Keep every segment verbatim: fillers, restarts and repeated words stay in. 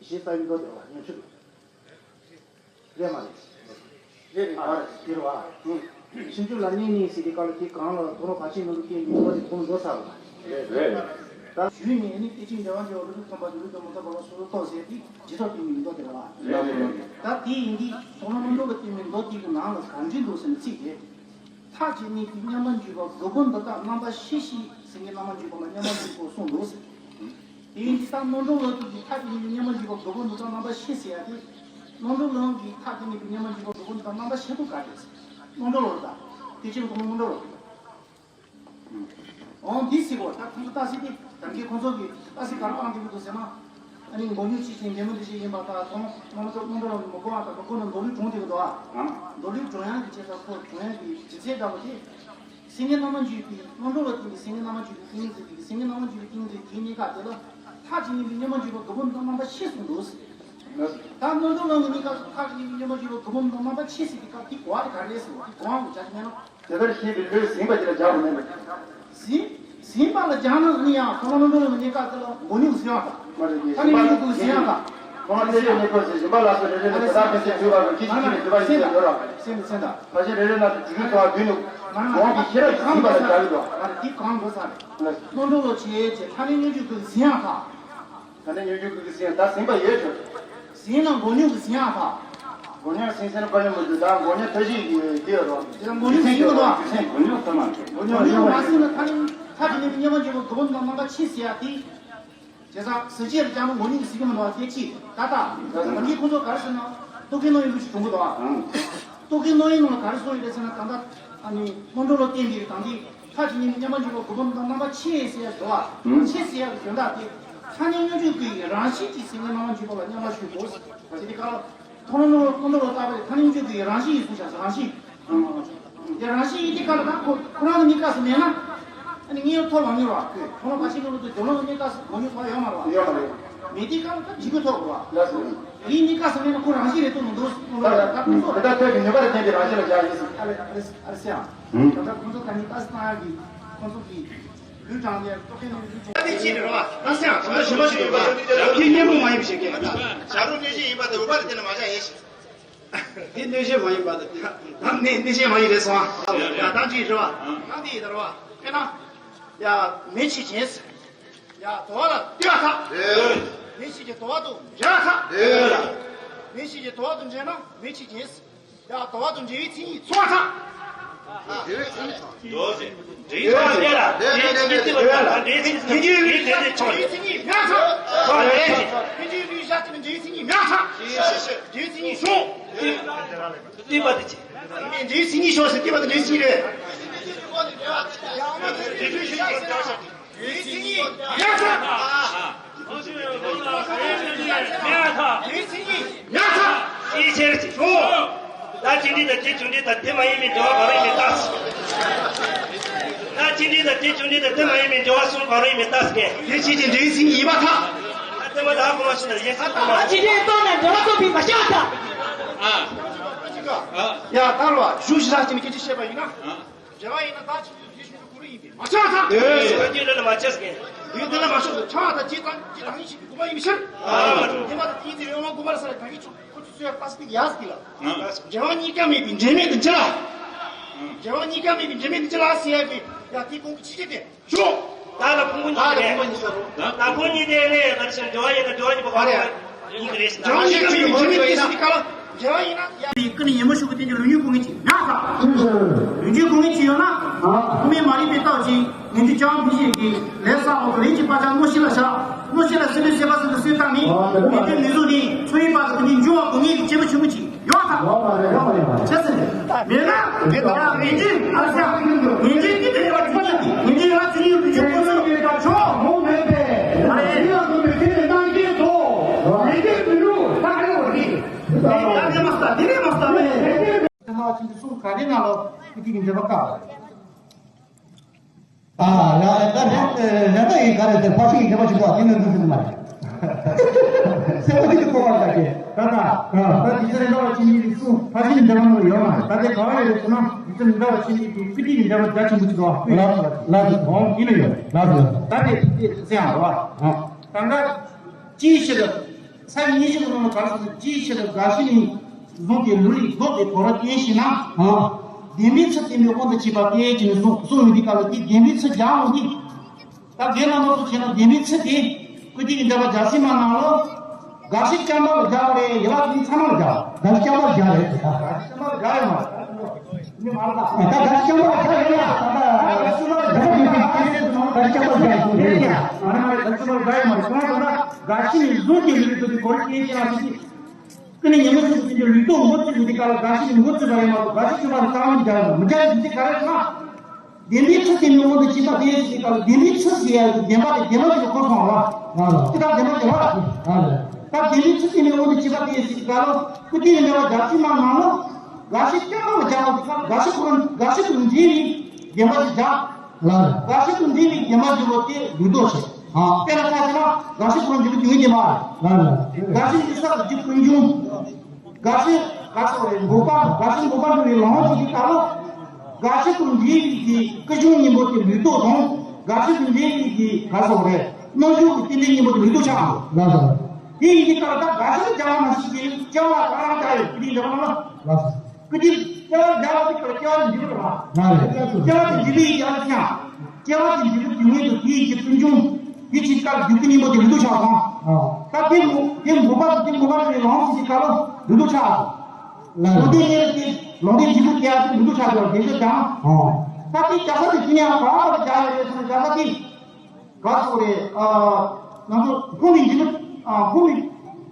ཞེས་ས་ཡི་མདོ་དེ་བ་ཉམས་ཆུ་རེད་མ་རེད། རེད་རེད། ཨ་རེད་དེ་རེད་བ། ཕྱིན་ཆད་ལ་གཉིས་གཉིས་ཟེར་དེ་ག་ལ་དེ་གང་ལ་དོ་ནོ་བ་ཆེན་ནོ་ལུ་སྐྱེས་ནི་མདོ་དེ་ཁོང་མདོ་ཚར་བ་རེད། རེད། ད་ཞུས་ནས་ནི་སྐད་ཅིག་འབྲེལ་བ་འབྱེད་པ་ལུ་ཐམས་ཅད་ལུ་དོ་མོ་ཐ་བ་ལ་སོ་སོ་ཐོག་ཟེར་དེ་ཇི་ཐོག་དེ་ནི་མདོ་དེ་རེད་བ། ད་དེ་ཡིན་དེ་དོ་ནོ་མདོ་ལ་བརྟེན་ནས་མདོ་དེ་གི་ནང་ལ་ག་འདྲི་འདུག་ཟེར་ནས་ཚིག་དེ། མཐའ་གཅིག་ནི་དེ་མཉམ་པར་འཇུག་པ་དགུ་པོ་འདི་དག་རྣམ་པ་ཤེས་ཤིང་སེང་གེ་རྣམ་པར་འཇུག་པ་ལ་མཉམ་པར་འཇུག་པ་གསུངས་འདུག་ཟེར། དེ་ཡིན་དུས་ད་རྣམ་གྲངས་ལ་དེ་གི་མཐའ་གཅིག་ནི་མཉམ་པར་འཇུག་པ་དགུ་པོ་འདི་དག་རྣམ་པ་ཤེས་ཟེར་ཡ་དེ། རྣམ་གྲངས་ལ་གི་མཐའ་གཅིག་ནི་དེ་མཉམ་པར་འཇུག་པ་དགུ་པོ་འདི་དག་རྣམ་པ་ཤེས་པོ་ག་རེ་ཟེར། རྣམ་གྲངས་ལ་ད་དེ་ཕྱིར་དོ་རྣམ་གྲངས་ལ། འོང་འདི་སྲིད་གོ། ད་ཁོང་ཚོ་ལྟ་སྲིད་དེ་ད་གིན་ཁོང་ཚོ་གི་ལྟ་སྲིད་ག་རེ་བཏང་དེ་གི་འདུག་ཟེར་ན། ཨ་ནི་མགོ་རྙོག་ཅི་ཞིག་འདྲེ་མོ་འདི་ཞིག་ཡིན་པ་དང་ཐོག་མ་མ་ཐོག་མ་འགྲོ་ལ་མི་གོ་བ་དང་མི་གོ་ན་མདོ་ལུགས་སྒྲུང་དེ་གི་འདུག་ཨ། མདོ་ལུགས་སྒྲུང་ཡང་གི་བྱེད་ས་ཁོ་སྒྲུང་ཡང་གི་ཇི་སྲིད་འདྲ་བོ་དེ། སེང་གེ་རྣམ་པར་འཇུག་པའི་རྣམ་གྲངས་ལ་བརྟེན་ནས་སེང་གེ་རྣམ་པར་འཇུག་པའི་ཏིང་ངེ་འཛིན་དེ་གི་སེང་གེ་རྣམ་པར་འཇུག་པའི་ཏིང་ངེ་འཛིན་དེའི་གཉིས་ཀ་དེ་ལ་མཐའ་གཅིག་ནི་མཉམ་པར་འཇུག་པ་དགུ་པོ་འདི་དག་རྣམ་པ་ཤེས་གསུངས་འདུག་ཟེར། ད་རྣམ་གྲངས་ལ་གི་གཉིས་ཀ་མཐའ་གཅིག་ནི་མཉམ་པར་འཇུག་པ་དགུ་པོ་འདི་དག་རྣམ་པ་ཤེས་ཟེར་དེ་སྐབས་དེ་གོ་བ་དེ་ག་རེ་རེད་ཟེར་བ་དེ་གོ་བ་གི་ཆ་ཞིག་མེད་ན། དེ་ལྟར་ཤེས་པའི་བློས་ཟིན་པ་ཅིག་ལ་སྦྱར་དགོས་མེད་པས། ཟིན། ཟིན་པ་ལ་སྦྱར་ན་ནི་ཡང་ཁོ་ན་རྣམ་གྲངས་ལ་གི་གཉིས་ཀ་དེ་ལ་མགོ་རྙོག་ཟིན་ཡག་དང་། མ་རེད་ཀྱི། ཐ་སྙད་སྙོམས་འཇུག་གི་ཟིན་ཡག་དང་། ཁོང་ལ་ཚེ་གནས་སྐབས་སུ་སྦྱིན་པ་ལ་སོགས་རེ་རེ་ལ་ཇི་ལྟར་ཕན་ཆད་འདུལ་བ་རུ་ཅི་ཞིག་ཅི་ནས་འདུལ་བ་ཡིན་ཟེར་ཡོད་ར། སེམས་སེམས་དང་། ཕ་ཤེས་རེ་རེ་ལ་དུས་རྒྱུན་དུ་བ་དུས་ནུབ་གོང་གི་ཤེས་རབ་ཀྱི་ཟིན་པ་ལ་སྦྱར་གྱི་འདུག་ཨ་རེ་འདི་གང་དགོས་ས་རེད། རྣམ་གྲངས་ལ་བྱས་བྱས་ཐ་སྙད་སྙོམས་འཇུག་གི་ཟིན་ཡག་དང་། ད་ནི་སྙོམས་འཇུག་གི་ཟིན་ད་ཟིན་པ་ཡོད་ཆོག་ཟིན་ལ་མགོ་རྙོག་གི་ཟིན་ཡག་ད། མགོ་རྙོག་ཟིན་ཟེར་ན་བཀའ་ཉོན་མི་འདུག་ད་མགོ་རྙོག་ཐ་ཤིག་གི་དེ་ཡོད་རོགས། དེ་ལ་མགོ་རྙོག་ཟིན་གི་འདུག་ཨ། ཟིན་མགོ་རྙོག་ཐ་མ་མགོ་རྙོག་མ་ཟིན་ན་ད་ནི་ཐ་དེ་ནི་མཉམ་པ་འཇུག་པ་དགུ་པོ་དང་རྣམ་པ་ཕྱེ་ཟེར་ཡག་དེ། བྱས་ཙང་ཟིན་བྱེད་ལ་བཅངས་ན་མགོ་རྙོག་གི་ཟིན་གི་མི་འདུག་ཨ། དེ་ཅི་ད་ད་ད་གིན་ཁོང་ཚོ་ག་རེ་ཟེར་ན་རྟོག་གེ་རྣོ་ཡི་ལུགས་ཤིག་བྱུང་གི་འདུག་ཨ། རྟོག་གེ་རྣོ་ཡི་ནང་ལ་ག་རེ་གསུངས་ཡོད་རེད་ཟེར་ན་ད་ལྟ་ཨ་ནི་རྣམ་གྲངས་ལ་བརྟེན་པའི་དང་དེ། མཐའ་གཅིག་ནི་མཉམ་པར་འཇུག་པ་དགུ་པོ་དང་རྣམ་པ་ཕྱེ་ཟེར་ཡ་འགྲོ་བ། ཕྱེ་ཟེར་ཡ་གི་དོན་དག་དེ། ཐ་སྙད་སྙོམས་འཇུག་གི་རང་བཞིན་གྱིས་སེང་གེ་རྣམ་པར་འཇུག་པ་ལ་མཉམ་པར་ཞུགས་དགོས། ཟེར་དེ་ག་ལ། ཐོག་མར་ཐོག་མར་ལྟ་བའི་ཐ་སྙད་སྙོམས་འཇུག་གི་རང་བཞིན་ཡིན་གསུངས་བྱ་རང་བཞིན། དེ་རང་བཞིན་ཡིན་དེ་ག་ལ་ད་ཁོ་ཁོ་རང་གི་གཉིས་ཀ་སུ་མེད་ན། ཨ་ནི་ངའི་ཐོག་ལ་མྱུར་བ་ཁོས་ཐོག་མར་བ་ཤིང་ནང་དུ་སྦྱོར་ལམ་གཉིས་ཀ་སུ་མ་མྱུར་བ་ཡོད་མ་རེད་བ། ཡོད་མ་རེད། མེད་དེ་ག་ལ་ད་འཇིག་གི་ཐོག་རེད་བ། ལགས་སོ། ཡིན་གཉིས་ཀ་སུ་མེད་ན་ཁོ་རང་བཞིན་རེད་དུ་མི་འདུག་ཁོ་ལ་ད་ཁོ་ཚོ་དེ་ལྟར་ཐོས་ཀྱི་ནུས་པ་ལ་བརྟེན་ཏེ་རང་བཞིན་ལ་བཞག་ཡིན་ཟེར། ཨ་རེ་ཨ་རེ་ཨ་རེ་སེ་ཨ། ད་ལྟ་ཁོང་ཚོ་ད་ནི་ལྟ་སྟངས་ཀྱི་ཁོང་ཚོ་གི་ལུས་དྲང་ནས་ལྟོ་ཁའི་ནང་ལུས་དྲང་། ཨ་ནི་ཅི་རེད་བ། ད་སེམས་ཨ་ད་ཞུ་མ་ཞུ་ཡོད་པ་ཡང་ཁྱེད་སྙན་པོ་མ་ཡིན་པ་ཞིག་གི། བྱ་རུང་གནོད་བྱེད་ཡིན་པ་དེ་འོ་བ་ལ་བརྟེན་ནས་མ་བྱ་ཡེ་ཞིག་འདི་གནོད་བྱེད་མ་ཡིན་པ་དེ་ད་ནི་གནོད་བྱེད་མ་ཡིན་རེད་སོང་ཨ། ཡ་ད་ཅི་རེད་བ། ད་འདི་ཡིན་ད་རེད་བ། དཔེར་ན་ཡ་མེ་ཆི་ཅན། ཡ་དོ་བ་ལ་ལྟོས་ཐག་མེ་ཆི་ཅན་དོ་བ་དུ་འབྲེལ་ཐག་མེ་ཆི་ཅན་དོ་བ་དུ་འབྲེལ་ན་མེ་ཆི་ཅན། ཡ་དོ་བ་དང་འབྲེལ་བའི་མཚན་ཉིད་ཚོགས་དང་། འབྲེལ་བའི་མཚན་ཉིད་ཚོགས། འབྲེལ་བའི་མཚན་ཉིད་ཚོགས་ལས་ལ་འབྲེལ་བའི་མཚན་ཉིད་ཚོགས་ལ་འབྲེལ་བའི་མཚན་ཉིད་ཚོགས། འབྲེལ་བའི་མཚན་ཉིད་ཚོགས། འབྲེལ་བའི་མཚན་ཉིད་མྱང་ཚོགས། ཚོགས་ལས་ཀྱི། འབྲེལ་བའི་ལུས་བཞག་ཅིང་འབྲེལ་བའི་མཚན་ཉིད་མྱང་ཚོགས། འབྲེལ་བའི་མཚན་ཉིད་ཤོག་ལྟོས་པ་དེ་ཅི། འབྲེལ་བའི་མཚན་ཉིད་ཤོག་ཟེར་ལྟོས་པ་དེ་འབྲེལ་བའི་མཚན་ཉིད་རེད། ཡང་ན་འབྲེལ་བའི་མཚན་ཉིད་ཤོག་ཟེར། འབྲེལ་བའི་མཚན་ཉིད་མྱང་ཚོགས། འབྲེལ་བའི་མཚན་ཉིད་མྱང་ཚོགས། ཅིའི་ཕྱིར་ཅེ་ན། ད་ཅི་འདྲ་དང་དེ་བྱུང་འདྲ་དང་དེ་མ་ཡིན་པའི་འབྲེལ་བ་ག་རེ་ཡིན་མིན་བརྟག་ད་ཅི་འདྲ་དང་དེ་བྱུང་འདྲ་དང་དེ་མ་ཡིན་པའི་འབྲེལ་བ་གསུམ་ག་རེ་ཡིན་མིན་བརྟག་ཟེར་གི། དེ་ཕྱིར་ཅེ་འབྲེལ་བའི་མཚན་ཉིད་ཡིན་པར་ཐལ། ད་དེ་མ་ད་ཧ་གོ་མ་སོང་ན་ཡིན་ས་ཐོག་མ། ད་ཅི་འདྲའི་སྟོབས་ནས་འབྲེལ་བ་རྟོགས་པའི་མ་ཤེས་པ་དང་། ཨ། ཡ་ད་རོ་ཞུ་ཞིག་ས་ཅི་ནས་སྐད་ཆ་བཤད་པ་ཡིན་ན། འབྲེལ་བ་ཡིན་ན་བདག་གཅིག་པུ་དེ་བཞིན་དུ་གུ་རུ་ཡིན་པས་མ་ཆགས་ཐལ། ཨེ། སངས་རྒྱས་འདྲ་ལ་མ་ཆགས་ཀྱི། ཡོད་དེ་ལ་མ་ཆགས་སོ། ཆགས་ད་ཇི་ལྟ་ཇི་ལྟ་ཉིད་ཤེས་པའི་དགོས་པ་ཡིན་པའི་ཕྱིར། ཨ། དེ་མ་ཐག་དེའི་ཚེ་ཡོད་མ་དགོས་པར་ས་ལ་གང་གིས་ཆོག་ཁོ་ཚོས་ཡག་པ་སྟེ་ཡག་ཟིག་ལ། ཨ། འབྲེལ་བ་གཉིས་ཀ་མེད་པའི་འབྲེལ་མེད་དུ་ཅི་ལ། འབྲེལ་བ་གཉིས་ཀ་མེད་པའི་འབྲེལ་མེད་དུ་ཅི་ལ་ཟེར་ཡག་གི་ཡ་དེའི་གོང་གི་ཕྱི་རྒྱལ་དེ། ཞོག་ད་ལ་ཕུང་པོ་གཉིས་རེད། ད་ལ་ཕུང་པོ་གཉིས་རེད། ད་ལ་ཕུང་པོ་གཉིས་དེ་ནས་ད་ལ་ཕྱིར་འབྲེལ་བ་ཡིན་ན་འབྲེལ་བ་གཉིས་པོ་ག་རེ་ཡིན་གྱི་རེད་ཟེར་ན། འབྲེལ་བ་གཉིས་ཀ་མེད་པའི་འབྲེལ་མེད་དེ་ཟེར་ག་ལ་འབྲེལ་བ་ཡིན་ན་ཡ། ཀུན་ནས་ཡིད་མ་ཆེས་པའི་རྟེན་གྱི་ལུས་ཉིད་སྒོ་ངའི་ཆེད་མྱང་ཐག་ལུས་ཉིད་སྒོ་ངའི་ཆེད་ཡོད་ན། ཐོག་མའི་མ་རིག་པའི་རྟགས་ཀྱིས་ངེས་འབྱུང་བྱང་བུ་ཞིག་གིས་ལས་བསགས་འོག་ཏུ་ལས་ཀྱི་བག་ཆགས་རྣོ་ཞིང་ལ་བཞག་རྣོ་ཞིང་ལ་སྲེད་པའི་སྲེད་པ་ཟེར་དུ་སྲེད་བཏང་ནས་ངེས་འབྱུང་ནུས་ཟུག་ནི་ཚོར་བའི་བར་དུ་དེ་ཉིད་འབྱུང་བ་སྒོ་ངའི་ཆེད་མ་ཆེན་པོ་ཅིག་ཡོད་ཐག་ཡོད་མ་རེད། ཡོད་མ་རེད། བྱས་ཟིན་མེད་ན་མེད་ད་ངེས་འབྱུང་ཨ་ཟ་ངེས་འབྱུང་གི་དེ་ལས་པ་ཐོག་ལ་ངེས་འབྱུང་ལ་ཚིག་ཡོད་རྒྱུ་ཁོ་ཚོ་ཡོད་ད་ཆོག་མོ་མེད་པས་ཨ་རེ་ཡིད་ལ་འདོད་པའི་ཚིག་ནི་གཏམ་གྱི་ཐོག་ངེས་འབྱུང་གི་ལུགས་ད་ཨ་རེ་བ་རེད། ད་དེ་མ་ས་དེ་རེད་མ་ས་མེད། ཚད་མ་བ་ཆེན་པོའི་གསུང་ག་རེ་ནང་ལ་ཀུན་གྱིས་འགྲེལ་པ་བཀག་ཨ་ཡ་ད་རེད་རེད་ད་ཡིན་ག་རེ་ཟེར་ཕ་ཤི་ཡི་འགྲེལ་པ་ཞིག་འདུག་ཨ་དེ་ནི་འདུག་ཟེར་མ་རེད། ཚད་མ་དེ་གི་གོ་བ་ལ་ཀྱེ་ད་ད་ད་དེ་ཚེ་རེ་ན་བ་ཆེན་པོའི་གསུང་ཕ་ཤི་ཡི་འགྲེལ་པ་ནང་ལ་ཡོད་མ་རེད། ད་དེ་ག་བ་ཡོད་རེད་ཟེར་ན་དེ་ཚེ་རེ་ན་བ་ཆེན་པོའི་ཀུན་གྱིས་འགྲེལ་པ་རྒྱ་ཆེན་པོ་ཞིག་འདུག་ཨ། ལ་ལ་ལ་ཨོ་ཡིན་ལ་ཡོད་ལ་ལ་ད་དེ་དེ་ཟེར་ཡང་རེད་བ། ད་ང་ཅིའི་ཕྱིར། ས་ཡི་ཉི་ཤུ་གི་ནང་ལ་ག་རེ་ཟེར་ན། ཅིའི་ཕྱིར་དགའ་བཞི་ནི་བཟུང་སྟེ་ལུས་རིགས་བཟོད་པའི་གོ་ར་སྟེ་ཞེ་ན། ཨ། བདེན་པའི་ཚུལ་བསྟན་པའི་དབང་དུ་བྱས་པ་སྟེ་ཅེས་ནས་གསུངས་གསུངས་ཡོད་དུས་སྐབས་ལ། དེ་བདེན་པའི་ཚུལ་སྦྱར་ཡོང་དུས། ད་རྒན་རྣམ་པ་ཚོ་བྱས་ན་བདེན་པའི་ཚུལ་དེ། ཀུན་མཁྱེན་གྱི་འགྲེལ་པ་རྒྱལ་སྲས་མ་ནང་ལ། དགའ་བཞི་བཅོམ་པ་ལ་སྦྱར་བ་རེད། ཡན་ལག་དེ་ཚང་མ་ལ་སྦྱར། དགའ་བཞི་བཅོམ་པ་ལ་སྦྱར་རེད་ཟེར། དགའ་བཞི་བཅོམ་པ་ལ་སྦྱར་ཡོད་མ་རེད། ད་དགའ་བཞི་བཅོམ་པ་ལ་སྦྱར་ཡོད་ལ། ད་ད་དགའ་བཞི་བཅོམ་པ་ལ་སྦྱར་ཡོད་ལ། དགའ་བཞི་བཅོམ་པ་ལ་སྦྱར་ཡོད་མ་རེད། དགའ་བཞི་བཅོམ་པ་ལ་སྦྱར་ཡོད་མ་རེད། གང་ལྟར་དགའ་བཞི་བཅོམ་པ་ལ་སྦྱར་ཡོད་མ་རེད། གང་ལྟར་དགའ་བཞི་ནི་བཟུང་སྟེ་ལུས་རིགས་བཟོད་པའི་གོ་ར་སྟེ་ཞེ་ན་ཟེར་གྱི། ཀུན་མཁྱེན་ཉི་མ་ཤར་བུ་དེ་ལུས་རྟོག་མགོ་བཙུགས་ཡོད་དུས་སྐབས་ལ། དགའ་བཞི་ནི་མགོ་བཙུགས་པ་རེད་མ་གཏོགས། དགའ་བཞི་བཅོམ་པ་ལ་རྩ་བ་ནས་སྦྱར་ཡོད་མ་རེད། སྦྱར་ཡོད་དུས་ག་རེ་ཟེར་ན། བདེན་པའི་ཚུལ་བསྟན་པའི་དབང་དུ་བྱས་པ་སྟེ་ཟེར་གྱི་སྐབས་ལ། བདེན་པའི་ཚུལ་ཟེར་ཡག་གི་བདེན་པ་དེ་བདེན་པ་ཞིག་ལ་གོ་སོང་བ། ལ་ལ། ཅི་ལྟར་བདེན་པ་བདེན་པ། ལ་ལ། ད་བདེན་པའི་ཚུལ་བསྟན་པའི་དབང་དུ་བྱས་པ་སྟེ་ཟེར་གྱི་སྐབས་ལ། ཀུན་མཁྱེན་གྱི་འགྲེལ་པ་རྒྱལ་སྲས་མ་ནང་ལ། དགའ་བཞི་བཅོམ་པ་ལ་སྦྱར་བ་དེ་དགའ་བཞི་ཁོ་རང་དགའ་བཞི་དང་འབྲེལ་བའི་བདེན་པ་ཞིག་སྦྱར། ལ་ལ། དགའ་བཞི་དང་འབྲེལ་བའི་བདེན་པ་འབྱུང་བ་སྟེ་ལུས་རྟོག་ཟེར། ཨ། དཔེར་ན་ཆ་བཞག་ན་དགའ་བཞི་ཁོ་རང་འབྱུང་བའི་རྒྱུ་ངེས་བདེན་པ་རེད། ལ་ལ། དགའ་བཞི་འབྱུང་ས་ལ་རྒྱུ་ཀུན་འབྱུང་། དགའ་བཞི་ག་ཚོད་རེད། འགོག་པ། དགའ་བཞི་འགོག་པ་འགྲོ་བའི་ལམ་ཞིག་གི་སྐབས་ལ། དགའ་བཞི་དང་འབྲེལ་བའི་གི་ཀུན་འབྱུང་གཉིས་པོ་དེ་ལུས་རྟོག་དང་། དགའ་བཞི་དང་འབྲེལ་བའི་གི་ག་ཚོད་རེད། རྣམ་འཇུག་གི་རྟེན་འབྲེལ་གཉིས་པོ་དེ་ལུས་རྟོག་ཆགས་འགྲོ། ལ་ལ། དེ་ཡིན་གྱི་སྐབས་ལ་ད་དགའ་བཞི་ལ་སྦྱར་བ་ནང་བཞིན་གྱི་སྦྱར་བ་ག་རང་སྦྱར་ཡོད། དེ་འདྲ་བ་ལ། ལ་ལ། ཀུན་མཁྱེན་སྐྱེ་བ་སྦྱར་བ་དེ་སྐབས་ལ་སྐྱེ་བ་དེ་འཇིག་པ་རེད་པ། ང་རེད། སྐྱེ་བ་དེ་འཇིག་པའི་ཡང་ཀྱང་། སྐྱེ་བ་དེ་འཇིག་པའི་རྒྱུ་ངེས་དང་དེའི་རྒྱུ་ཀུན་འབྱུང་། དེ་ཅིག་སྐབས་རྒྱུ་ཀུན་གཉིས་པོ་དེ་ལུས་རྟོག་ཆགས་སོང་། ཨ། ད་དེ་འགོག་དེ་འགོག་པ་དང་དེ་འགོག་པ་ཡི་ལམ་ཞིག་གི་སྐབས་ལ་ལུས་རྟོག་ཆགས་སོང་། ལ་ལ། ལུང་བསྟན་གཉིས་ལ་དེ་ལུང་བསྟན་འཇིག་པའི་སྐྱེ་བ་དེ་ལུས་རྟོག་ཆགས་སོང་། དེ་ཚོ་ཀྱང་། ཨ། ད་དེ་སྦྱར་ས་དེ་དེ་ནས་ཡང་ག་པར་སྦྱར་ཡོད་རེད་ཟེར་ན། སྦྱར་ས་དེ། ག་སོགས་རེད། ཨ། ང་ཚོ་ཕུང་པོའི་འཇིགས་པ། ཨ། ཕུང་པོའི།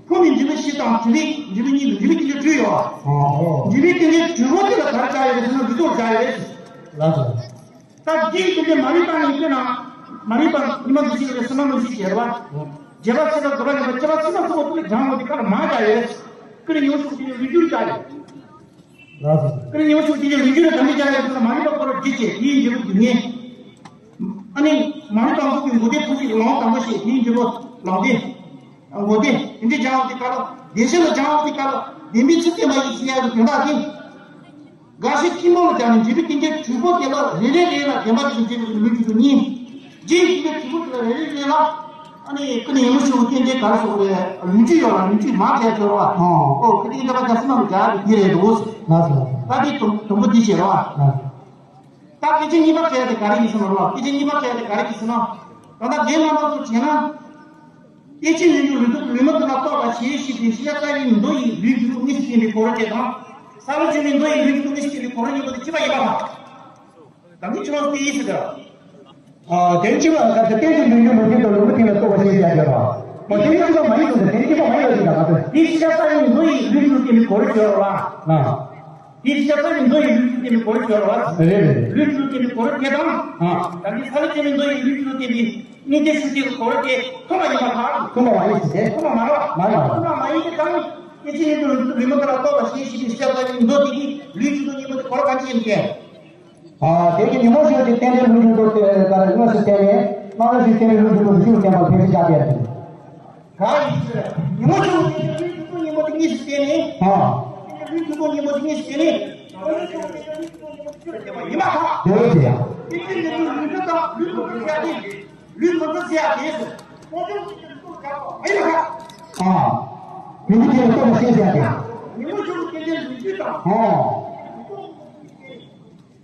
ཕུང་པོའི་འཇིགས་པ་བཞི་དང་། འཇིགས་པའི། འཇིགས་པའི་གཉིས་དང་། འཇིགས་པའི་རྟེན་འབྲེལ་དྲུག་ཡོད་པ། ཨོ། འཇིགས་པའི་རྟེན་འབྲེལ་དྲུག་པོ་དེ་ལ་ག་རེ་བྱ་ཡོད་རེད་ཟེར་ན། ལུས་རྟོག་བྱ་ཡོད་རེད། ལགས་སོ། ད་འདིའི་རྟེན་འབྲེལ་མ་ལུས་པ་ནི་དཔེར་ན། མ་ལུས་པ་ཉི་མ་འདུ་ཤེས་རེད། སྲིད་མ་མུ་བཞི་བྱེད་རེད་པ། རྗེས་དཔག་ཚེ་དཔག་དགུ་པ་རེད་པ། སྐྱེ་བ་ཕྱི་མ་ཚོགས་པ་དེ་ལ་སྦྱང་བ་དེ་ག་ལ་མ་བྱ་ཡོད་རེད། ཀུན་ནས་ཉོན་མོངས་ལུས་རྒྱུར་བྱ་ཡོད། ལགས་སོ། ཀུན་ནས་ཉོན་མོངས་ལུས་རྒྱུ་ལ་དམ་པའི་བྱ་ཡོད་ཟེར་ན། མ་ལུས་པ་འཁོར་བར་འཇིགས་བྱེད་དེའི་འབྲས་བུ་སྡུག་བསྔལ། ཨ་ནི་མ་ལུས་པ་འཁོར་བའི་འགོག་བདེན་ཐམས་ཅད་ལམ་དང་པོ་བཤད། དེའི་འབྲས་བུ་ལམ་བདེན། འགོག་བདེན། དེ་འདྲའི་སྦྱང་བ་དེ་ག་ལ། བདེན་བཞི་ལ་སྦྱང་བ་དེ་ག་ལ། བདེན་པའི་ཚུལ་བསྟན་པ་ཡིན་ཟེར་ཡག་གི་དོན་དག་དེ། དགའ་བཞི་ཆེན་པོ་ལ་སྦྱར་ནས་འཇིགས་པའི་རྟེན་འབྲེལ་དྲུག་པོ་དེ་ལ་རེ་རེ་རེ་ལ་བདེན་པ་ཅན་འབྱེད་པའི་ལུས་རྒྱུ་དང་གཉིས། རྗེས་འཇིགས་པའི་དྲུག་པོ་དེ་ལ་རེ་རེ་རེ་ལ། ཨ་ནི་ཀུན་ནས་ཉོན་མོངས་ཆེན་པོའི་རྟེན་འབྲེལ་ག་རེ་ཟེར་དགོས་རེད། ལུས་རྒྱུ་ཡོད་ལ་ལུས་རྒྱུ་མ་བྱས་ཆོག་ར། ཨོ། ཨོ། ཀུན་ནས་འདྲ་བ་རྒྱ་སེ་མ་མི་བྱ་གི་དེ་རེད་འདུག། ལགས་སོ། ད་དེ་དུམ་དུམ་བུ་དེ་བྱེད་རོགས། ལགས་སོ། ད་སྐད་ཅིག་གཉིས་པ་བྱས་ཏེ་ག་རེ་ཡིན་ཟེར་ན་རོགས། སྐད་ཅིག་གཉིས་པ་བྱས་ཏེ་ག་རེ་ཡིན་ཟེར་ན། ད་ལྟ་རྒན་རྣམ་པ་ཚོ་བྱས་ན། སྐྱེ་འཆི་གཉིས་ཀྱི་ལུས་རྟོག་ལུས་མི་རྟོག་ལ་རྟོག་པ་ཞེས་བྱ་སྟེ། ཤེས་བྱ་རྩ་བའི་མདོ་ཡི་ལུས་རྒྱུ་དང་གཉིས་སུ་བསྟན་པའི་གོ་ར་སྟེ་དང་། ས་ལ་བཅུ་མིན་མདོ་ཡི་ལུས་རྒྱུ་དང་གཉིས་སུ་བསྟན་པའི་གོ་ར་གཉིས་པོ་དེ་གཅིག་པ་ཡིན་པ་དང་། ད་གིན་ཆུ་ལོག་སྟེ་ཡིན་ཟེར་ད། ཨ། དེ་གཅིག་པ་ག་ཚོད་གཏན་གྱི་ལུས་རྒྱུ་ལུས་རྒྱུ་དང་ལུས་མི་རྟོག་ལ་རྟོག་པ་ཞེས་བྱ་སྟེ་རོ། ཨོ། དེ་གཉིས་གཅིག་པ་མ་ཡིན་གསུངས་ཏེ། དེ་གཉིས་གཅིག་པ་མ་ཡིན་ལ་ཡིན་ད་མ་གཏོགས། དེ་ཤེས་བྱ་རྩ་བའི་མདོ་ཡི་ལུས་རྒྱུ་དང་གཉིས་སུ་བསྟན་པའི་གོ་ར་ཡོད་རོགས་ལ། ཨ། དེ་ཤེས་བྱ་རྩ་བའི་མདོ་ཡི་ལུས་རྒྱུ་དང་གཉིས་སུ་བསྟན་པའི་གོ་ར་ཡོད་རོགས་ལ། རེད་རེད་རེད། ལུས་རྒྱུ་དང་གཉིས་སུ་བསྟན་པའི་གོ་ར་དེ་དང་། ཨ། ད་གིན་ས་ལ་བཅུ་མིན་མདོ་ཡི་ལུས་རྒྱུ་དང་བསྟན་པའི་གཉིས་སྟེ་ཤུགས་ཀྱི་གོ་ར་དེ་མཐུན་པ་ཡིན་པ་དང་། མཐུན་པ་མ་ཡིན་ཟེར་ཏེ། མཐུན་པ་མ་རེད་པ། མ་རེད་པ། མཐུན་པ་མ་ཡིན་དེ་ད་ནི། སྐྱེ་འཆི་གཉིས་ཀྱི་ལུས་རྟོག་ལུས་མི་རྟོག་ལ་རྟོག་པ་ཞེས་བྱ་སྟེ། ཤེས་བྱ་རྩ་བའི་མདོ་དེ་གིས་ལུས་རྒྱུ་དང་གཉིས་པོ་དེ་གོ་ར་གང་ཅི་ཡིན་ཏེ། ཨ། དེ་གིས་ཉོན་མོངས་ཆེན་པོ་དེ་རྟེན་འབྲེལ་ལུས་རྒྱུ་དང་དེ་ལྟར་དངོས་སུ་བསྟན་ནས། སྔ་མ་བཞིན་རྟེན་འབྲེལ་ལུས་རྒྱུ་དང་གཞི་ལ་བསྟན་པ་ལ་ཕན་ཚུན་བྱ་སྟེ། ག་ཡིན་ཟེར། ཉོན་མོངས་ཆེན་པོ་དེ་ལུས་རྒྱུ་དང་གཉིས་པོ་དེ་གཉིས་སུ་བསྟན་ནས། ཨ། ལུས་རྒྱུ་དང་གཉིས་པོ་དེ་གཉིས་སུ་བསྟན་ནས། ཡིན་པ་དང་། དེ་ལས་ཀྱང་། དེ་ལས་ཀྱང་ལུས་རྒྱུ་དང་ལུས་རྒྱུ་དང་བཤད་དེ། ལུས་མི་རྟོག་ཟེར་ཡ་དེ་སོ། ཨ། ལུས་མི་རྟོག་ཟེར་ཡ་དེ། ཨ། ཉོན་མོངས་ཆེན་པོ་དེ་ལུས་རྒྱུ་དང་། ཨ།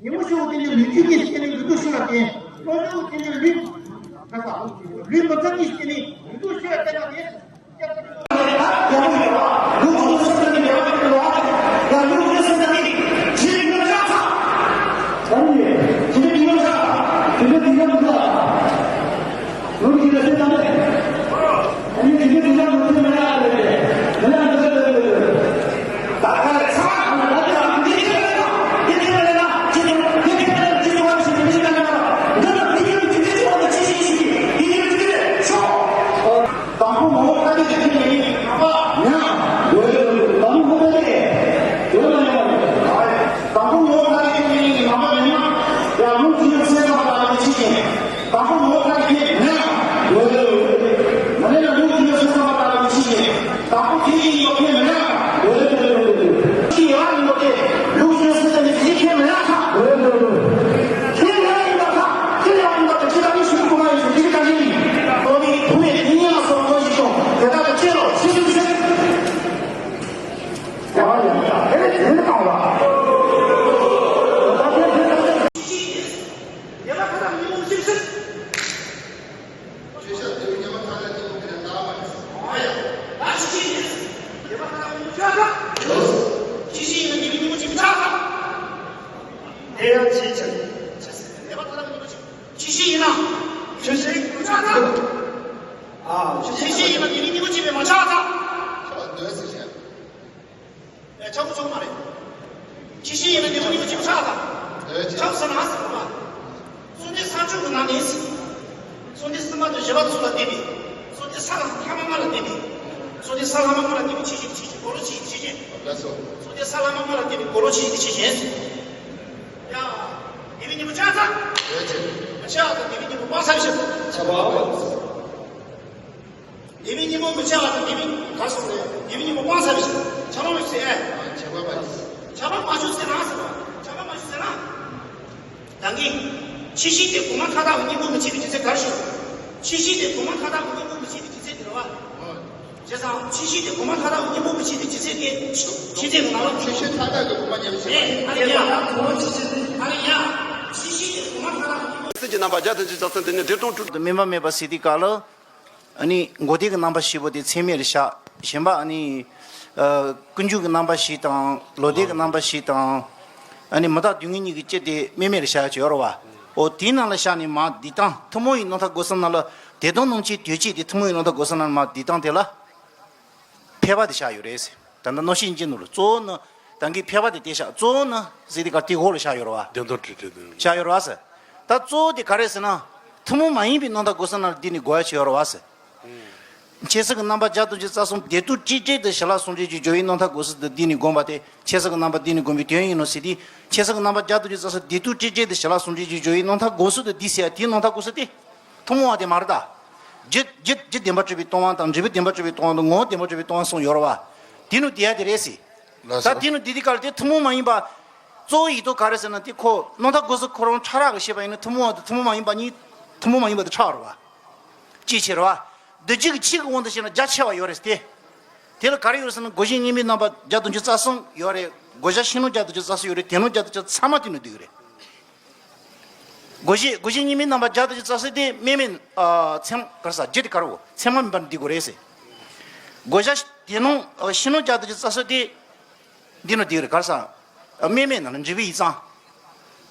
ཉོན་མོངས་ཆེན་པོ་དེ་ལུས་རྒྱུ་གཉིས་སུ་བསྟན་ནས་ལུས་རྟོག་ཤེས་པ་སྟེ། རྣམ་འཇུག་དེ་ལུས། ལུས་མི་རྟོག་གཉིས་སུ་བསྟན་ནས་ལུས་རྟོག་ཤེས་པ་སྟེ། དང་པོ་ངོ་བོ་ཐ་དད་ཀྱི་ཁྱད་མེད་ནི་ནང་པ་མིན་ན། འོ་ཡོད་དམ། དང་པོ་ངོ་བོ་ཐ་དད་ཀྱི་ཁྱད་མེད་ནི་ནང་པ་མིན་ན། ཡང་ལུགས་མཐུན་ཕྱོགས་སེལ་ཙམ་ལ་ལུགས་ཕྱི་ཞིང་། དང་པོ་ངོ་བོ་ཐ་དད་ཀྱི་ཁྱད་མེད་ན། འོ་ཡོད་དམ། མ་ནས་ན་ལུགས་མཐུན་ཕྱོགས་སེལ་ཙམ་ལ་ལུགས་ཕྱི་ཞིང་། དང་པོ་ཁྱད་ཀྱི་ཡོད་ཁྱད་མེད་ན། འོ་ཡོད་དམ། ཁྱད་ཡོད་ཡིན་པ་དེ་ལུགས་མཐུན་ཕྱོགས་སེལ་ཙམ་ལ་ཁྱད་མེད་ན། འོ་ཡོད་དམ། ཁྱད་ཡོད་ཡིན་པ་དང་ཁྱད་ཡོད་ཡིན་པ་དེ་ཁྱད་ད་ནི་ཤུགས་ཀུན་མ་ཡིན་ཞིང་དེ་གི་ད་ནི་ཡིན། ཁོ་བོའི་བུ་མེད་དེ་ཉིད་ལ་སོགས་པ་ཞིག་ཀྱང་དེ་དག་གི་སྤྱོད་ལོ་ཕྱི་ཚུལ་ཕྱི། ཡང་ཅིའི་ཕྱིར། ཆེ་ཟེར་ནས་ལེགས་པར་ཐ་དད་པའི་སྙིང་པོ་ཆེ། ཆོས་ཤེས་ཡིན་ན། ཆོས་ཤེས་ཀྱི་སྐུ་ཚ་ཚ། ཨ་ཆོས་ཤེས་ཡིན་ན་དེ་ནི་སྙིང་པོ་ཆེ་བས་མ་ཆགས་ཚ། ཆགས་འདོད་ཟེར་བཤད། ཨེ་ཆགས་པོ་ཆོག་མ་རེད། ཆོས་ཤེས་ཡིན་ན་དེ་ནི་སྙིང་པོ་ཆེ་བས་ཆགས་ཚ། འདོད་ཅེས། ཆགས་ཟེར་ན་ཟེར་བ། གསོལ་འདེབས་ས་བཅུ་གི་ནང་ནས། གསོལ་འདེབས་གསུམ་པ་དང་བཞི་པ་ཚུལ་ལ་བརྟེན་པའི། གསོལ་འདེབས་ས་ལྷག་མ་ལྔ་ལ་བརྟེན་པའི། གསོལ་འདེབས་ས་ལྷག་མ་ལྔ་ལ་བརྟེན་པའི་ཆོས་ཤེས་ཀྱི་ཆོས་ཅན། གོ་ལོ་ཆོས་ཤེས་ཀྱི་ཆོས་ཅན། ལགས་སོ། གསོལ་འདེབས་ས་ལྷག་མ་ལྔ་ལ་བརྟེན་པའི་གོ་ལོ་ཆོས་ཤེས་ཀྱི་ཆོས་ཅན། ཡ། དེ་བས་སྙིང་པོ་ཆགས་ཚ། འདོད་ཅེས། མ་ཆགས་ཚ་དེ་བས་སྙིང་པོ་སྤང་ཚར་བའི་ཕྱིར། ཁྱབ་པ་མ་ཚོམས། དེ་བས་སྙིང་པོ་མི་ཆགས་པ་དང་དེ་བས་ག་སོང་རེད། དེ་བས་སྙིང་པོ་སྤང་ཚར་བའི་ཕྱིར། ཁྱབ་པ་མ་ཞུགས་ཟེར། ཁྱབ་པ་མ་ཞུགས་ཟེར། ཁྱབ་པ་མ་ཞུགས་ཟེར་ན་ཟེར་བ། ཁྱབ་པ་མ་ཞུགས་ཟེར་ན། ད་གིན། ཆོས་ཤེས་དེ་གོང་མ་མཐའ་དག་གི་སྙིང་པོ་མི་ཕྱེད་པའི་རྒྱུ་མཚན་ག་རེ་ཞུ། ཆོས་ཤེས་དེ་གོང་མ་མཐའ་དག་གི་སྙིང་པོ་མི་ཕྱེད་པའི་རྒྱུ་མཚན་དེ་རེད་བ། བྱས་ཙང་ཆོས་ཤེས་དེ་གོང་མ་མཐའ་དག་གི་སྙིང་པོ་མི་ཕྱེད་པའི་རྒྱུ་མཚན་དེ། ཆོས་ཅན་གྱི་ནང་ལ། ཆོས་ཤེས་མཐའ་དག་གི་གོང་མ་མཉམ་ཞིག་ཨེ་ཨ་རེ་ཡ། ཨ་རེ་ཡ། ཆོས་ཤེས་དེ་གོང་མ་མཐའ་དག་གི་སྙིང་པོ། སེམས་ཀྱི་རྣམ་པ་བརྒྱ་དང་བཅུ་རྩ་གསུམ་དེ་ནི་འགྲེལ་དོན་དྲུག་ཏུ་མེ་མ་མེད་པ་ཟེར་དུས་སྐབས་ལ། ཨ་ནི་མགོ་སྡེ་གི་རྣམ་པ་བཞི་པོ་དེ་ཚད་མས་རེ་བཞག་གཞན་པ་ཨ་ནི། ཨ་ཀུན་འབྱུང་གི་རྣམ་པ་བཞི་དང་ལོག་ལྟའི་གི་རྣམ་པ་བཞི་དང་། ཨ་ནི་མུ་དག་སྡུག་བསྔལ་གཉིས་ཀྱི་སྤྱི་དེ་དམིགས་མེད་རེ་བཞག་ཡག་ཅིག་ཡོད་རེད་བ། འོ་དེའི་ནང་ལ་བཞག་ནས་མར་འདི་དང་ཐུན་མོང་བའི་རྣམ་ཐར་སྒོམ་གསུམ་ནང་ལ་བདེ་སྟོང་རྣམ་བཅད་དོན་བྱེད་དེ་ཐུན་མོང་བའི་རྣམ་ཐར་སྒོམ་གསུམ་ནང་ལ་མར་འདི་དང་དེ་ལ་ཕལ་པ་དེ་བཞག་ཡོད་རེད་ཟེར། ད་ལྟ་རྣམ་བཤད་སྙིང་རྗེ་ནོར་གཙོ་བོ་ནི་ད་གིན་ཕལ་པ་དེ་དེ་བཞག་གཙོ་བོ་ནི་ཟེར་དེ་ག་དེ་འོག་ལ་བཞག་ཡོད་རེད་བ། བདེན་དོན་དྲི་བྲལ་དོན། བཞག་ཡོད་རེད་བ་ཟེར། ད་གཙོ་བོ་དེ་ག་རེ་ཟེར་ན། ཐུན་མོང་མ་ཡིན་པའི་རྣམ་ཐར་སྒོམ་གསུམ་ནང་ལ་འདི་ནི་དགོས་ཡ་ཅིག་ཡོད་རེད་བ་ཟེར། འཆད་ཚུལ་གྱི་རྣམ་པ་བརྒྱ་དང་བཅུ་རྩ་གསུམ་བདེ་སྡུག་སྤྲོས་བྲལ་དུ་ཞི་ལ་ཟུང་འབྲེལ་གྱི་སྦྱོར་བའི་རྣམ་ཐར་སྒོམ་ཚུལ་དུ་འདི་ནི་བསྒོམ་པ་སྟེ། འཆད་ཚུལ་གྱི་རྣམ་པ་འདི་ནི་བསྒོམ་པའི་དོན་ཡིན་ནོ་ཟེར་ཏེ། འཆད་ཚུལ་གྱི་རྣམ་པ་བརྒྱ་དང་བཅུ་རྩ་གསུམ་བདེ་སྡུག་སྤྲོས་བྲལ་དུ་ཞི་ལ་ཟུང་འབྲེལ་གྱི་སྦྱོར་བའི་རྣམ་ཐར་སྒོམ་ཚུལ་དུ་འདི་ཟེར་ཡ་དེའི་རྣམ་ཐར་སྒོམ་ཚུལ་དེ། ཐུན་མོང་བ་དེ་མ་རེད་ད། རྒྱུ་རྒྱུ་རྒྱུ་བདེན་པར་གྲུབ་པའི་སྟོང་པ་དང་འབྲས་བུ་བདེན་པར་གྲུབ་པའི་སྟོང་པ་དང་ངོ་བོ་བདེན་པར་གྲུབ་པའི་སྟོང་པ་གསུམ་ཡོད་རེད་བ། དེ་ནི་འདི་ཡ་དེ་རེད་ཟེར། ལགས་སོ། ད་དེ་ནི་འདི་དེ་ག་ལ་དེ་ཐུན་མོང་མ་ཡིན་པ། གཙོ་བོ་ཡིག་ཐོག་ག་རེ་ཟེར་ན་དེ་ཁོ་རྣམ་ཐར་སྒོམ་ཚུལ་ཁོ་རང་ཕྲ་རགས་ཀྱི་བཤད་པ་ཡིན་ན་ཐུན་མོང་བ་དང་ཐུན་མོང་མ་ཡིན་པ་གཉིས། ཐུན་མོང་མ་ཡིན་པ་དེ་ཕྲ་བ་རེད་བ། ཅིའི་ཕྱིར་བ། འདུ་བྱེད་ཀྱི་ཆོས་ཀྱི་དབང་དུ་བྱས་ན་རྒྱ་ཆེ་བ་ཡོད་རེད་དེ། དེ་ལ་ག་རེ་ཡོད་རེད་ཟེར་ན་བགོ་བཤའ་གཉིས་པའི་རྣམ་པ་བརྒྱ་དང་བཅུ་རྩ་གསུམ་ཡོད་རེད། བགོ་བཤའ་ཕྱི་ནང་བརྒྱ་དང་བཅུ་རྩ་གསུམ་ཡོད་རེད། དེ་ནང་བརྒྱ་དང་བཅུ་ཚང་མ་དེ་ནང་འདུས་ཀྱི་རེད། བགོ་བཤའ་བགོ་བཤའ་གཉིས་པའི་རྣམ་པ་བརྒྱ་དང་བཅུ་རྩ་གསུམ་དེ་དམིགས་མེད་ཨ་ཚད་མ་ག་རེ་ཟ་རྒྱུ་དེ་ག་རེ་བོ་ཚད་མ་མིན་པར་འདུས་དགོས་རེད་ཟེར། བགོ་བཤའ་དེ་ནང་ཨ་ཕྱི་ནང་བརྒྱ་དང་བཅུ་རྩ་གསུམ་དེ། འདི་ནི་འདི་རེད་ག་རེ་ཟ། དམིགས་མེད་ནང་ལ་འབྲས་བུ་ཡིག་ཚང་།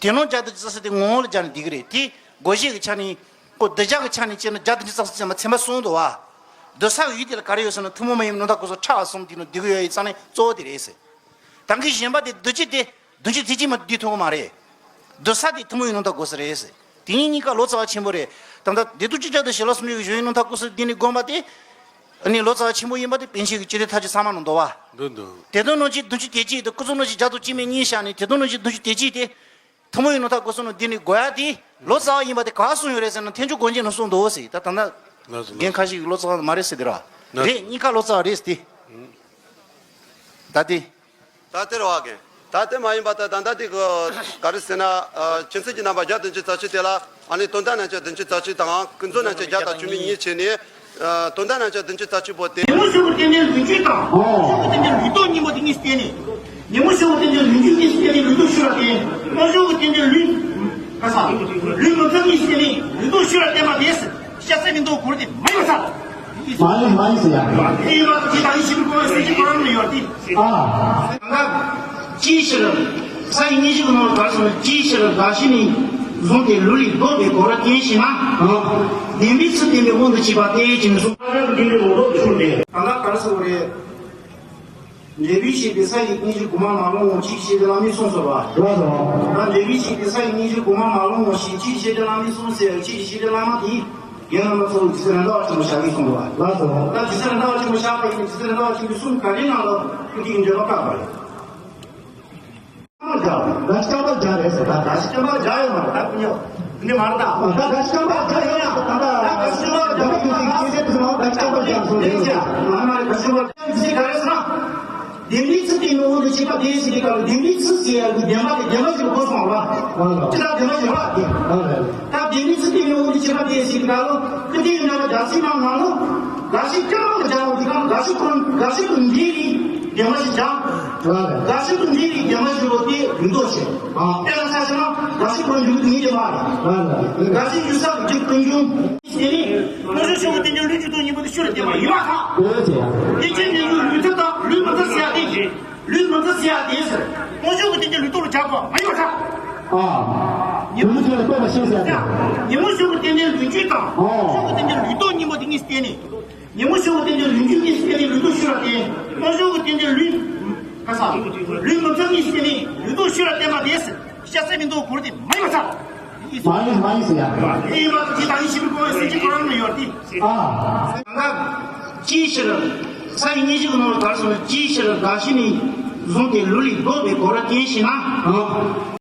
དེ་ནང་བརྒྱ་དང་བཅུ་རྩ་གསུམ་དེ་ངོ་བོ་ལ་སྦྱར་ནས་འདུས་ཀྱི་རེད་དེ། བགོ་བཤའ་གི་ཆ་ནས། ཁོ་འདུ་བྱེད་ཀྱི་ཆ་ནས་བྱས་ན་བརྒྱ་དང་བཅུ་རྩ་གསུམ་ཚད་མ་ཚད་མ་གསུམ་འདུག་བ། འདུ་ས་གི་ཡུལ་དེ་ལ་ག་རེ་ཡོད་ཟེར་ན་ཐུན་མོང་མ་ཡིན་པའི་རྣམ་ཐར་སྒོམ་ཚུལ་ཕྲ་བ་གསུམ་དེ་ནང་འདུས་ཀྱི་ཡོད་ཡིག་ཚང་ནས་གཙོ་བོ་དེ་རེད་ཟེར། ད་གིན་གཞན་པ་དེ་འདུ་བྱེད་དེ། འདུ་བྱེད་དེ་ཅིས་མ་འདུས་ཐུབ་ཀྱི་མ་རེད། འདུ་ས་དེ་ཐུན་མོང་བའི་རྣམ་ཐར་སྒོམ་ཚུལ་རེད་ཟེར། དེ་གཉིས་གཉིས་ཀ་ལོ་ཙཱ་བ་ཆེན་པོ་རེད། ད་ལྟ་བདེ་སྡུག་སྤྲོས་བྲལ་དུ་ཞི་ལ་ཟུང་འབྲེལ་གྱི་སྦྱོར་བའི་རྣམ་ཐར་སྒོམ་ཚུལ་འདི་ནི་བསྒོམ་པ་སྟེ། ཨ་ནི་ལོ་ཙཱ་བ་ཆེན་པོ་ཡིན་པ་དེ་པཎ་ཆེན་གྱི་སྤྱི་དོན་མཐའ་བཅུ་ཚང་མ་ནང་འདུག་བ། འདུག་འདུག་དེ་དོན་ནང་བཞིན་བདུན་ཅུ་དེ་གཅིག་དེ་སྐུ་ཚོགས་ནང་བཞིན་བརྒྱ་དང་བཅུ་མེད་གཉིས་བཞག་ནས་དེ་དོན་ནང་བཞིན་བདུན་ཅུ་དེ་གཅིག་དེ། ཐུན་མོང་བའི་རྣམ་ཐར་སྒོམ་གསུམ་ནང་འདི་ནི་དགོས་ཡ་དེ་ལོ་ཙཱ་བ་ཡིན་པ་དེ་ག་གསུངས་ཡོད་རེད་ཟེར་ན་ཐེག་མཆོག་སྒོམ་རྒྱན་ནང་གསུངས་འདུག་ཟེར། ད་ད་ལྟ་ལགས་སོ། རྒན་ཁ་ཤས་ཀྱིས་ལོ་ཙཱ་བ་མ་རེད་ཟེར་དེ་ར། ལགས་རེད། སོ། གཉིས་ཀ་ལོ་ཙཱ་བ་རེད་ཟེར་དེ། ད་དེ། ད་དེ་རེད་བ་རྒན། ད་དེ་མ་ཡིན་པ་ད་ད་ལྟ་དེ་གི་ག་རེ་ཟེར་ན། ཨ་ཆོས་ཚུལ་གྱི་རྣམ་པ་བརྒྱ་དང་བཅུ་རྩ་གཅིག་དེ་ལ་ཨ་ནི་དོན་དམ་རྣམ་བཤད་བདུན་ཅུ་རྩ་གཅིག་དང་ཀུན་རྫོབ་རྣམ་བཤད་བརྒྱ་དང་བཅུ་མེད་གཉིས་བྱས་ནས། ཨ་དོན་དམ་རྣམ་བཤད་བདུན་ཅུ་རྩ་གཅིག་པོ་དེ། ཉོན་མོངས་ཕྱོགས་ཀྱི་རྟེན་འབྲེལ་ལུགས་གཅིག་དང་། ཨོ། ཕྱོགས་ཀྱི་རྟེན་འབྲེལ་ལུགས་ལྡོག་གཉིས་པོ་དེ་གཉིས་བསྟན་ནས། ཉོན་མོངས་ཕྱོགས་ཀྱི་རྟེན་འབྲེལ་ལུགས་གཅིག་གཉིས་བསྟན་ནས་ལུགས་ལྡོག་ཕྱོགས་ལ་བརྟེན། རྣམ་ཕྱོགས་ཀྱི་རྟེན་འབྲེལ་ལུགས། ག་ས། ལུགས་མི་མཐུན་གཉིས་བསྟན་ནས་ལུགས་ལྡོག་ཕྱོགས་ལ་བརྟེན་པ་དེ། སྐྱ་སེར་མི་འདུག་གོ་རེ་དེ་མ་ཡིན་པ་ས། མ་ཡིན་མ་ཡིན་ཟེར་ཡ། དེ་ཡིན་པ་དེ་ད་ཡིན་ཞིག་གོ་སྲིད་ཀྱི་གོ་རམ་ནི་ཡོད་དེ། ཨ། ད་ཅིའི་ཕྱིར། ས་ཡི་སྙན་ཞུ་གི་ནང་ལ་ག་རེ་གསུངས། ཅིའི་ཕྱིར་རྒ་ཤི་ནས་བཟུང་སྟེ་ལུས་ལས་ལྡོག་པའི་གོ་ར་རྐྱེན་ཞེ་ན། ཨ། བདེན་པའི་ཚུལ་བསྟན་པའི་དབང་དུ་བྱས་པ་སྟེ་ཅེས་གསུངས། ཨ་རབ་འདི་ནི་ལོ་ཏོག་ཆུང་སྟེ། ད་ལྟ་ག་རེ་གསུངས་རེད། འབྲས་བུའི་ཕྱིར་ཏེ་ས་ཡི་སྙན་ཞུ་གོང་མ་མ་ལོངས་ངོ་ཅིའི་ཕྱིར་ཏེ་བླ་མས་གསུངས་སོ་བ། ལགས་སོ། ད་འབྲས་བུའི་ཕྱིར་ཏེ་ས་ཡི་སྙན་ཞུ་གོང་མ་མ་ལོངས་ངོ་ཞེས་ཅིའི་ཕྱིར་ཏེ་བླ་མས་གསུངས་ཟེར་ཅིའི་ཕྱིར་ཏེ་བླ་མ་དེས་རྒན་བླ་མ་ཚོ་ཇི་སྲིད་ར་ཟླ་བ་ཆེན་པོ་བཞག་གིན་གསུངས་པ། ལགས་སོ། ད་ཇི་སྲིད་ར་ཟླ་བ་ཆེན་པོ་བཞག་པ་ཡིན་ན་ཇི་སྲིད་ར་ཟླ་བ་ཆེན་པོའི་གསུང་ག་རེ་གནང་ལ་ཀུན་གྱིས་འགྲེལ་པ་བཀག་པ་རེད། རྒ་ཤི་རྐྱང་པ་རྒྱག་རེད་ཟེར། ད་རྒ་ཤི་རྐྱང་པ་རྒྱག་ཡོད་མ་རེད། ད་ཀུན་ཡོད་འདི་ནི་མ་རེད། ད་ད་རྒ་ཤི་རྐྱང་པ་རྒྱག་ཡོད་ཡ། ད་ད་རྒ་ཤི་རྐྱང་པ་རྒྱག་པ་ཡིན་ཟེར་གྱི་ཟེར་ན་རྒ་ཤི་རྐྱང་པ་རྒྱག་སོང་རེད་ཟེར། མ་མ་རེད། རྒ་ཤི་རྐྱང་པ་ཟེར་ག་རེ་ཟེར་ན། བདེན་པའི་ཚུལ་བསྟན་པའི་དབང་དུ་བྱས་པ་དེ་ཟེར་གྱི་སྐབས་ལ་བདེན་པའི་ཚུལ་ཟེར་ཡ་གི་བདེན་པ་དེ་བདེན་པ་ཞིག་གོ་སོང་བ། ཅི་ལྟར་བདེན་པ་ཞིག་རེད་དེ། ད་བདེན་པའི་ཚུལ་བསྟན་པའི་དབང་དུ་བྱས་པ་དེ་ཟེར་གྱི་སྐབས་ལ་ཀུན་བརྟེན་རྣམ་པ་བརྒྱ་ཚིག་མ་ནང་ལ་རྒ་ཤི་རྐྱང་པ་རྒྱག་འོང་དུས་སྐབས་རྒ་ཤི་ཁོ་རང་རྒ་ཤི་དང་འབྲེལ་བའི་བདེན་པ་ཞིག་བྱ། རྒ་ཤི་དང་འབྲེལ་བའི་བདེན་པ་ཞིག་ལོ་དེ་ལུགས་ལྡོག་བྱེད། དཔེ་ལ་ཆ་བཞག་ན་རྒ་ཤི་ཁོ་རང་འཇུག་གི་ཉིད་དེ་མ་རེད། རྒ་ཤི་འཇུག་ས་གི་རྒྱུ་ཀུན་འབྱུང་། དེ་ནས་རྣམ་ཤེས་ཕྱོགས་ཀྱི་རྟེན་འབྲེལ་ལུས་ཀྱི་སྟོབས་གཉིས་པོ་དེ་ཤུགས་ལ་བརྟེན་པ་ཡིན་པ་དང་། དེ་ཕྱིར་འདི་ཚོ་ལུས་མཐུན་དང་ལུས་མི་མཐུན་ཟེར་ཡ་དེ་བཞིན་ལུས་མི་མཐུན་ཟེར་ཡ་དེ་ཟེར། རྣམ་ཤེས་ཀྱི་རྟེན་འབྲེལ་ལུས་སྟོབས་ལ་སྦྱར་དགོས་མ་ཡིན་པ་དང་། ཨ། ཉོན་མོངས་ཤེས་པ་ལ་ལྟོས་པ་ཤེས་ཟེར་ཏེ། ཉོན་མོངས་ཤེས་པ་རྟེན་འབྲེལ་ལུས་རྒྱུ་དང་། ཨོ། ལྟོ་ཤེས་པ་རྟེན་འབྲེལ་ལུས་ལྡོག་གཉིས་པོ་དེ་གཉིས་བརྟེན་ནས། ཉོན་མོངས་ཤེས་པ་རྟེན་འབྲེལ་ལུས་རྒྱུ་གཉིས་བརྟེན་ནས་ལུས་ལྡོག་ཤེས་པ་རྟེན། ལྟོ་ཤེས་པ་རྟེན་འབྲེལ་ལུས། ཁ་ས། ལུས་མི་འཚམ་གཉིས་བརྟེན་ནས་ལུས་ལྡོག་ཤེས་པ་རྟེན་པ་དེ་སེ། ཤ་ཚ་མི་འདུག་གོ་རེ་དེ་མ་ཡིན་པ་ཚ། མ་ཡིན་མ་ཡིན་ཟེར་ཡ། དེ་ཡིན་པ་དེ་ད་ཡིན་ཞིག་གོ་སེ་ཅི་གོ་རང་མི་ཡོད་དེ། ཨ། གང་ག་ཅིའི་ཕྱིར། ས་ཡི་སྙིང་རྗེ་གི་ནང་ལ་ག་རེ་གསུངས་ན། ཅིའི་ཕྱིར་རྒ་ཤི་ནས་བཟུང་སྟེ་ལུས་ལས་ལྡོག་པའི་གོ་ར་རྐྱེན་ཞེ་ན། ཨ།